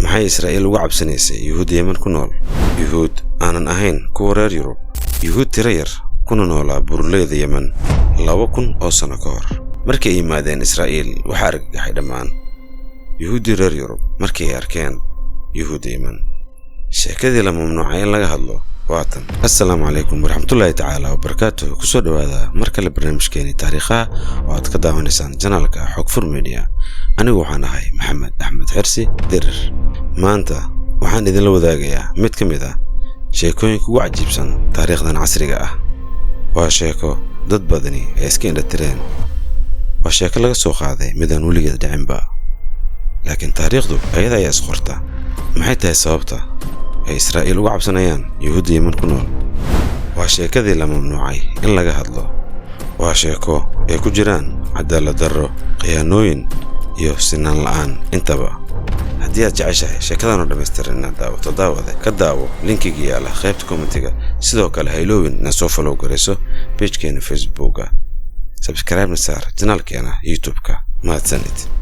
Maxay Israa'iil uga cabsanaysay Yuhuudda Yemen ku nool? Yuhuud aanan ahayn kuwa reer Yurub, Yuhuud tiro yar kuna noolaa buuraleyda Yemen 2000 oo sano ka hor. Markii ay yimaadeen Israa'iil, waxaa argagaxay dhammaan Yuhuuddii reer Yurub markii ay arkeen Yuhuudda Yemen. Sheekadii la mamnuucay in laga hadlo waa tan. Assalaamu calaykum waraxmatullaahi tacaala wabarakaatuh. Kusoo dhowaada mar kale barnaamijkeeni taariikhaha oo aad ka daawanaysaan channelka Xogfur Media. Anigu waxaan ahay Maxamed Axmed Xirsi Dirir. Maanta waxaan idinla wadaagayaa mid ka mid ah sheekooyinka ugu cajiibsan taariikhdan casriga ah. Waa sheeko dad badani ay iska indhatireen. Waa sheeko laga soo qaaday midaan weligeed dhicinba, laakiin taariikhdu ayada ayaa isqorta. Maxay tahay sababta ay Israa'iil uga cabsanayaan Yuhuudda Yemen ku nool? Waa sheekadii la mamnuucay in laga hadlo. Waa sheeko ay ku jiraan cadaalad darro, khiyaanooyin iyo sinaan la'aan intaba. Haddii aad jeceshahay sheekadan oo dhammaystiran inaad daawato, daawade, ka daawo linkiga yaala qaybta commentiga. Sidoo kale ha iloowin inaad soo follow garayso pagekeena Facebooka, subscribe-na saar channelkeena YouTube-ka. Mahadsanid.